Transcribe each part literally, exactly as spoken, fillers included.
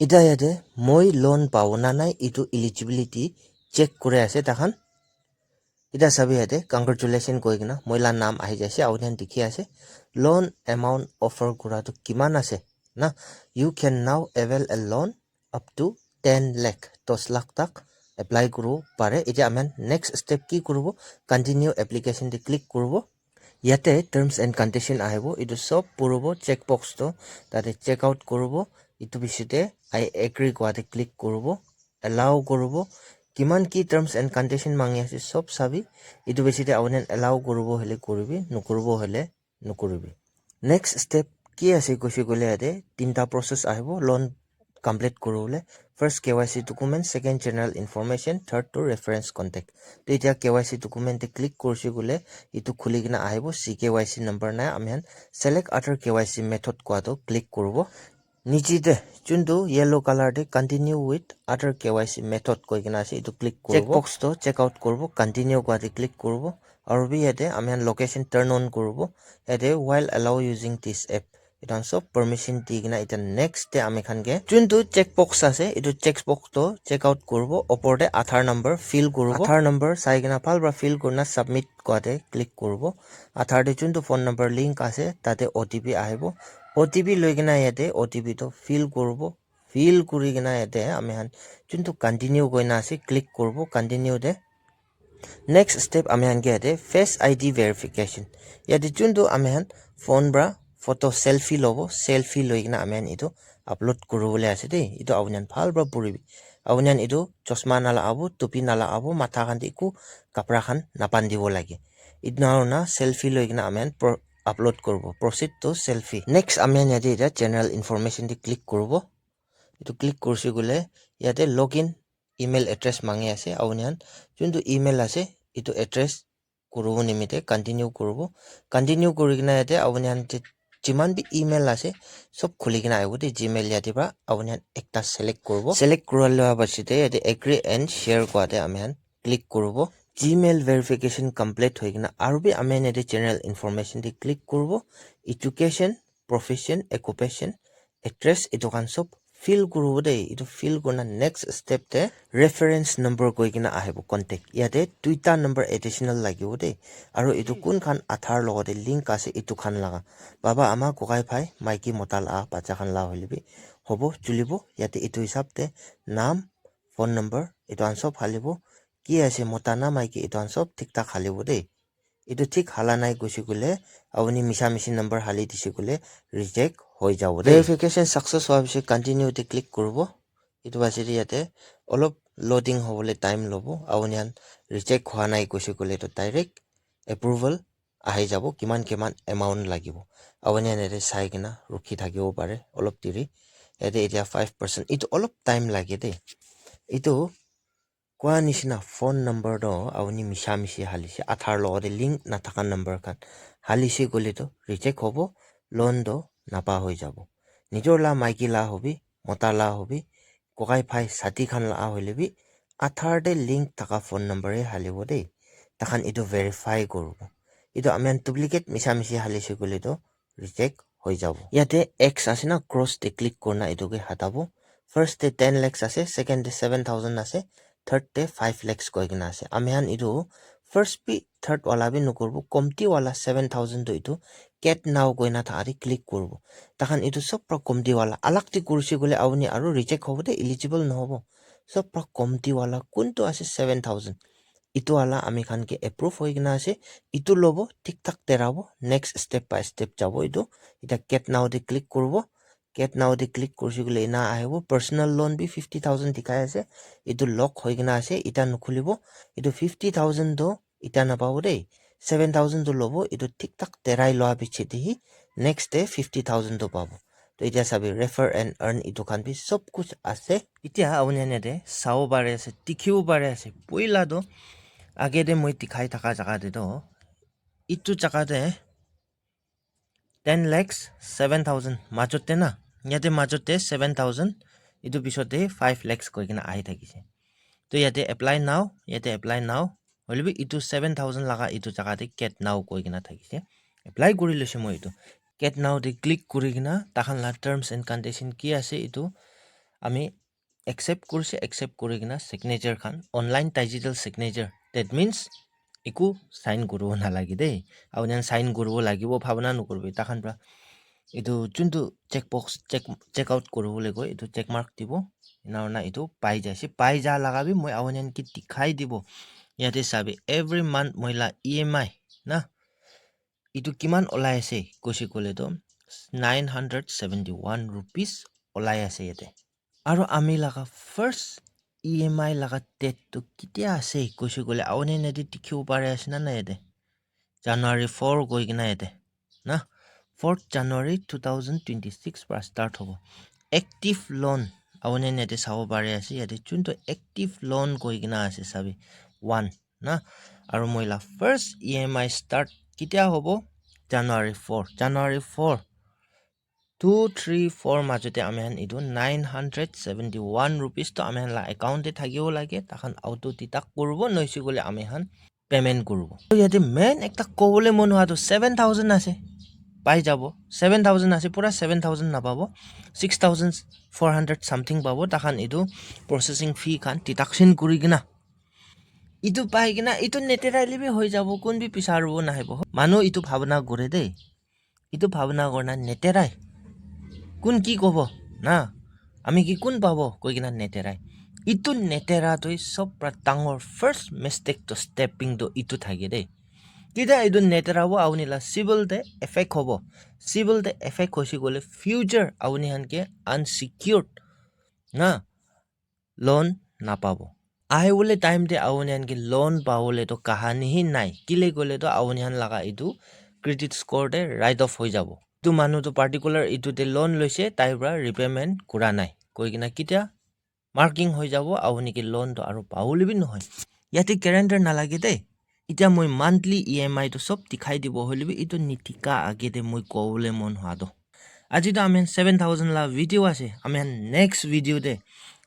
Ita yate moi loan pawo na nai itu eligibility check kuri ase takhan. Ita sabi yate congratulation koi kena moi la naam ahi jaise, aru khan dikhi ase loan amount offer kura tu kiman ase na. You can now avail a loan up to ten lakh, dos lakh tak apply kuru pare. Ita amen next step ki kurubo, continue application te click kurubo. Yate terms and condition ahibo, itu sob puribo, check box to tate check out kuribo. Itu bishi te I agree kua te click kuribo, allow kuribo. Kiman ki terms and condition mangi ase sob sabi. Itu bishi te awanen allow kuribo hele kuribi, nukuribo hele nukuribi. Next step ki ase kushi kule yate tinta process ahibo loan complete kuribole. First K Y C document, second general information, third to reference contact. To etiya K Y C document te click kurshi kule itu khuli kena ahibo, C K Y C number nai, ami khan select other K Y C method kua to click kuribo. Niche te juntu yellow color te continue with other K Y C method koi kena ase, itu click kuribo. Check box to check out kuribo, continue kua te click kuribo. Aru bi yate ami khan location turn on kuribo. Yate while allow using this app, etu khan sob permission di kena etia next te ami khan ke juntu check box ase, etu check box to check out kuribo. Opor te Aadhaar number fill kuribo. Aadhaar number sai kena bhal para fill kurina submit kua te click kuribo. Aadhaar te juntu phone number link ase, tate O T P ahibo. O T P loi kena yate O T P to fill kuribo. Fill kuri kena yate ami khan juntu continue koina ase, click kuribo continue te. Next step ami khan ke yate face I D verification. Yate juntu ami khan phone para photo selfie lobo, selfie loi kena ami khan etu upload kuribole ase de. Etu apuni khan bhal para puribi. Apuni khan etu chosma nala abo, tupi nala abo, matha khan te eku kapra khan nabandibo lage. Etu na selfie loi kena ami khan pro-, upload kuribo. Proceed to selfie. Next ami khan yate eta general information te click kuribo. Etu click kurse koile yate login email address mangi ase. Apuni khan juntu email ase, etu address kuribo nimite continue kuribo. Continue kuri kena yate apuni khan je-, jiman bi email ase, sob khuli kena ahibo de Gmail yate para. Apuni khan ekta select kuribo. Select kura lua pichete yate agree and share kua te ami khan click kuribo. Gmail verification complete hoi kena aru bi ami khan yate general information te click kuribo. Education, profession, occupation, address, etu khan sob fill kuribo de. Etu fill kurina next step te reference number koi kena ahibo, contact. Yate duita number additional lagibo de. Aru etu kun khan Aadhaar logote link ase, etu khan laga. Baba, ama, kokai, bhai, maiki, mota la, bacha khan la hoile bi hobo, chulibo. Yate etu hisab te naam, phone number, etu khan sob halibo. Ki ase, mota na maiki, etu khan sob thik thak halibo de. Etu thik hala nai kuise koile, apuni misa misi number hali dise koile, reject hoi jabo de. Verification success hwa piche continue te click kuribo. Etu piche te yate olop loading hobole time lobo. Apuni khan reject hwa nai kuise koile to direct approval ahi jabo. Kiman kiman amount lagibo, apuni khan yate sai kena rukhi thakibo pare olop deri. Yate etia five percent, etu olop time lage de. Etu kua nishina phone number to apuni misa misi halise, Aadhaar logote link nathaka number khan halise koile to reject hobo, loan to napa hoi jabo. Nijor la maiki la hobi, mota la hobi, kokai, bhai, sati khan la hoile bi Aadhaar te link thaka phone number he halibo de. Takhan etu verify kuribo. Etu ami khan duplicate misa misi halise koile to reject hoi jabo. Yate X ase na, cross te click kurina etu ke hatabo. First te ten lakhs ase, second te seven thousand ase, third te five lakhs koi kena ase. Ami khan etu first bi third wala bi nukuribo, komti wala seven thousand to etu get now koina thaka te click kuribo. Takhan etu sob pra komti wala alag te kurise koile apuni aru reject hobo de, eligible nohobo. Sob pra komti wala kuntu ase seven thousand. Etu wala ami khan ke approve hoi kena ase. Etu lobo, thik thak terabo, next step by step jabo etu. Eta get now te click kuribo. Get now te click kurise koile ena ahibo. Personal loan bi fifty thousand dikhai ase. Etu lock hoi kena ase, eta nukhulibo. Etu fifty thousand to eta napabo de. Seven thousand to lobo, etu thik thak terai loa piche te hi next te fifty thousand to pabo. To etia sabi, refer and earn etu khan bi sob kuch ase. Etia apuni khan yate sabo pare ase, dikhibo pare ase. Poila to age te moi dikhai thaka jaga te to etu jaga te ten lakhs seven thousand majot te na, yate majot te seven thousand, etu pisot te five lakhs koi kena ahi thakise. To yate apply now, yate apply now. Hoile bi etu seven thousand laga etu jaga te get now koi kena thakise. Apply kuri loise moi etu. Get now te click kuri kena takhan la terms and condition ki ase etu ami accept kurise, accept kuri kena signature khan, online digital signature, that means eku sign kuribo nalage de. Apuni khan sign kuribo lagibo bhabna nokuribi, takhan pra etu juntu check box check, check out kuribole koi, etu check mark dibo, ena hoina etu pai jaise. Pai ja laga bi moi apuni khan ke dikhai dibo. Yate sabi, every month moi la E M I na, etu kiman olai ase koise koile toh nine hundred seventy one rupees olai ase yate. Aro ami laga first E M I laga date tu ketia ase koise koile, apuni khan yate dikhibo pari ase na, na yate January four koi kena yate na, fourth January two thousand twenty six para start hobo. Active loan apuni khan yate sabo pari ase, yate juntu active loan koi kena ase sabi, one na, aro moi la first E M I start ketia hobo? January four, January four, two, three, four majote ami khan etu nine hundred seventy one rupees to ami khan la account te thakibo lage, takhan auto deduct kuribo, noise koile ami khan payment kuribo. To yate main ekta kobole mon hwa to seven thousand ase, pai jabo, seven thousand ase, pura seven thousand napabo, six thousand four hundred something pabo, takhan etu processing fee khan deduction kuri kena etu pai kena etu neterai le bi hoi jabo, kun bi bisaribo nahibo. Manu etu bhabna kore de, etu bhabna korna neterai. Kun ki kobo na, ami ki kun pabo koi kena neterai. Etu netera tu sob pra dangor first mistake to stepping to etu thake de. Kida etu netera bo apuni la civil te effect hobo. Civil te effect hoise koile future apuni khan ke unsecured na loan napabo. Ahibole time te apuni khan ke loan pabole to kahani hi nai. Kile koile to apuni khan laga etu credit score te write off hoi jabo. Etu manu to particular etu te loan loise, tai pra repayment kura nai. Koi kena ketia marking hoi jabo, apuni ke loan to aru pabole bi nohoi. Yate guarantor nalage de. Etia moi monthly E M I to sob dikhai dibo hoile bi etu nitika age te moi kobole mon hwa to. Aji to ami khan seven thousand la video ase, ami khan next video te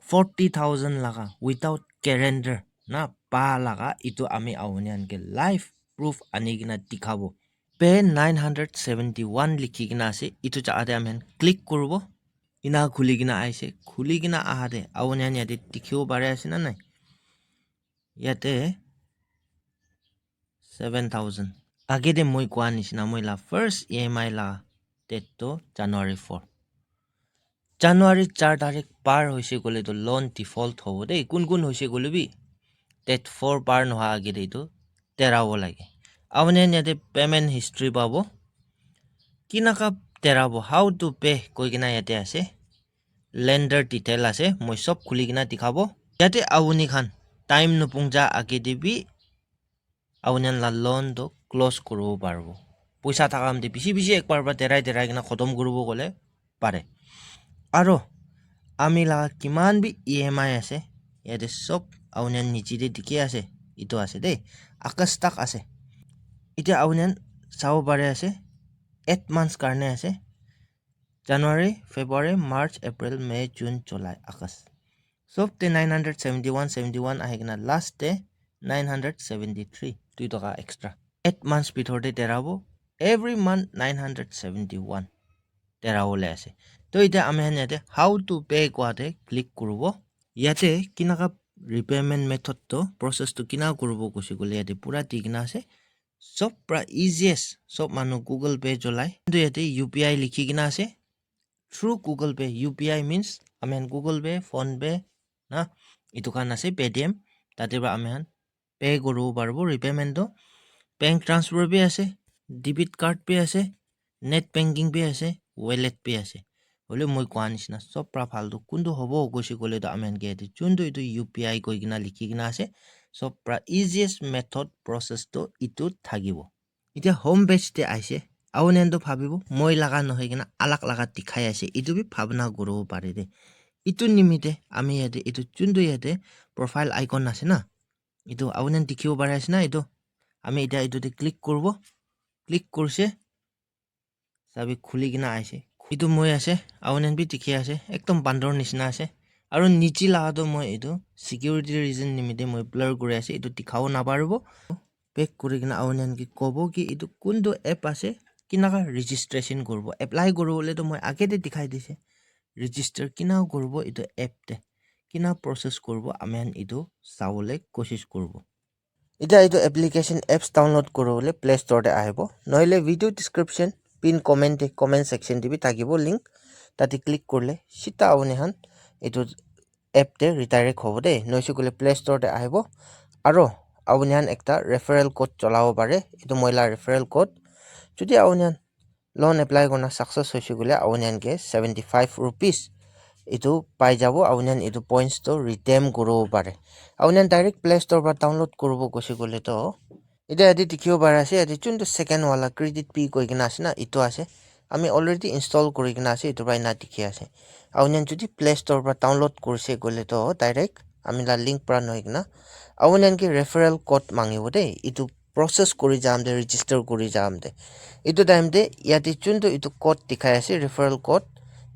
forty thousand laga without guarantor na pa laga etu ami apuni khan ke live proof ani kena dikhabo. Pay nine hundred seventy one likhi kena ase, etu jaga te ami khan click kuribo. Ena khuli kena aise, khuli kena aha te apuni khan yate dikhibo pari ase na nai? Yate seven thousand. Age te moi koa nishina moi la first E M I la date to January four. January char tarik par hoise koile to loan default hobo de. Kun kun hoise koile bi date four par noha age te etu terabo lage. Apuni khan yate payment history pabo. Kinaka terabo, how to pay koi kena yate ase. Lender detail ase, moi sob khuli kena dikhabo. Yate apuni khan time nupung ja age te bi apuni khan la loan to close kuribo paribo. Poisa thaka time te bishi bishi ekbar pra terai terai kena khotom kuribo koile pare. Aro ami laga kiman bi E M I ase, yate sob apuni khan niche te dikhi ase, etu ase de, August tak ase. Etia apuni khan sabo pari ase, eight months karne ase, January, February, March, April, May, June, July, August. Sob te nine hundred seventy one, seventy one ahi kena last te nine hundred seventy three, dui toka extra. Eight months bithor te terabo, every month nine hundred seventy one terabo le ase. To etia ami khan yate how to pay koa te click kuribo. Yate kinaka repayment method to process to kina kuribo koise koile yate pura di kena ase. Sob pra easiest, sob manu Google Pay cholai. Kintu yate U P I likhi kena ase. Through Google Pay, U P I means ami khan Google Pay, PhonePe na, etu khan ase, Paytm, tate pra ami khan pay kuribo paribo repayment to. Bank transfer bi ase, debit card bi ase, net banking bi ase, wallet bi ase. Hoile moi koa nishina sob pra bhal tu kuntu hobo koise koile tu ami khan ke yate juntu etu U P I koi kena likhi kena ase, sob pra easiest method process tu etu thakibo. Etia home page te aise, apuni khan tu bhabibo moi laga nohoi kena alag laga dikhai ase, etu bi bhabna kuribo pare de. Etu nimite ami yate etu juntu yate profile icon ase na, etu apuni khan dikhibo pari ase na, etu ami etia etu te click kuribo, click kurise, sabi khuli kena aise. Etu moi ase, apuni khan bi dikhi ase, ekdom bandor nishina ase. Aru niche laga tu moi etu security reason nimite moi blur kuri ase, etu dikhabo naparibo. Back kuri kena apuni khan ke kobo ki etu kuntu app ase, kinaka registration kuribo. Apply kuribole tu moi age te dikhai dise. register kina kuribo etu app te, kina process kuribo ami khan etu sabole koshish kuribo. Etiya etu application apps download kuribole Play Store te ahibo, nohole video description, pin comment te, comment section te bi thakibo link, tate click kurile sita apuni khan etu app te redirect hobo de, nohoi koile Play Store te ahibo, aro apuni khan ekta referral code cholabo pare, etu moi la referral code, jodi apuni khan loan apply kurina success hoise koile apuni khan ke seventy five rupees etu pai jabo, apuni khan etu points to redeem kuribo pare. Apuni khan direct Play Store para download kuribo gosi koile to, etiya yate dikhibo pari ase, yate juntu second wala Credit P koi kena ase na, etu ase. Ami already install kuri kena ase, etu para ena dikhi ase. Apuni khan jodi Play Store para download kurise koile to direct ami la link para nohoi kena apuni khan ke referral code mangibo de, etu process kuri jam te, register kuri jam te. Etu time te yate juntu etu code dikhai ase, referral code,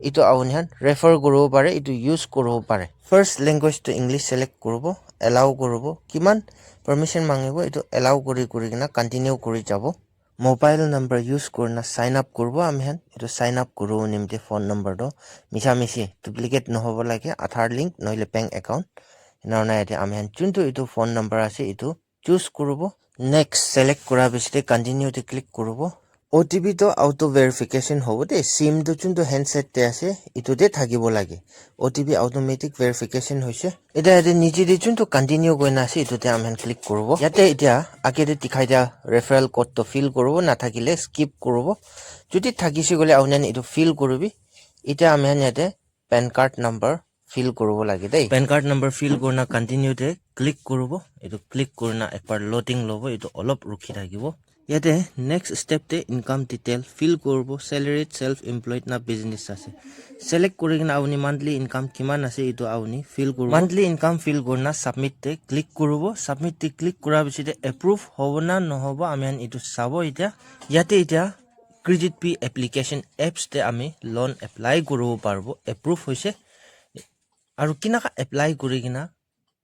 etu apuni khan refer kuribo pare, etu use kuribo pare. First language to English select kuribo, allow kuribo, kiman permission mangibo, etu allow kuri kuri kena continue kuri jabo. Mobile number use kurina sign up kuribo ami khan, etu sign up kuribo nimite phone number to misa misi duplicate nohobo lage, Aadhaar link nohole bank account. Ena hoina yate ami khan juntu etu phone number ase etu choose kuribo. Next select kura pichete continue te click kuribo. O T P to auto verification hobo de, sim to juntu handset te ase, etu te thakibo lage. O T P automatic verification hoise. Etiya yate niche te juntu continue koina ase, etu te ami khan click kuribo. Yate etiya age te dikhai dia referral code to fill kuribo, nathakile skip kuribo. Jodi thakise koile apuni khan etu fill kuribi. Etiya ami khan yate PAN card number fill kuribo lage de. PAN card number fill kurina continue te click kuribo. Etu click kurina ekbar loading lobo, etu olop rukhi thakibo. Yate next step te income detail fill kuribo, salaried, self employed na business ase. Select kuri kena apuni monthly income kiman ase etu apuni fill kuribo. Monthly income fill kurina submit te click kuribo. Submit te click kura pichete approve hobo na nohobo ami khan etu sabo etiya. Yate etiya Credit P application apps te ami loan apply kuribo paribo, approve hoise. Aru kinaka apply kuri kena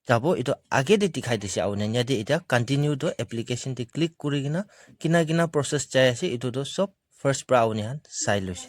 jabo, etu age te dikhai dise apuni khan. Yate etiya continue to application te click kuri kena kina kina process jai ase, etu to sob first para apuni khan sai loise.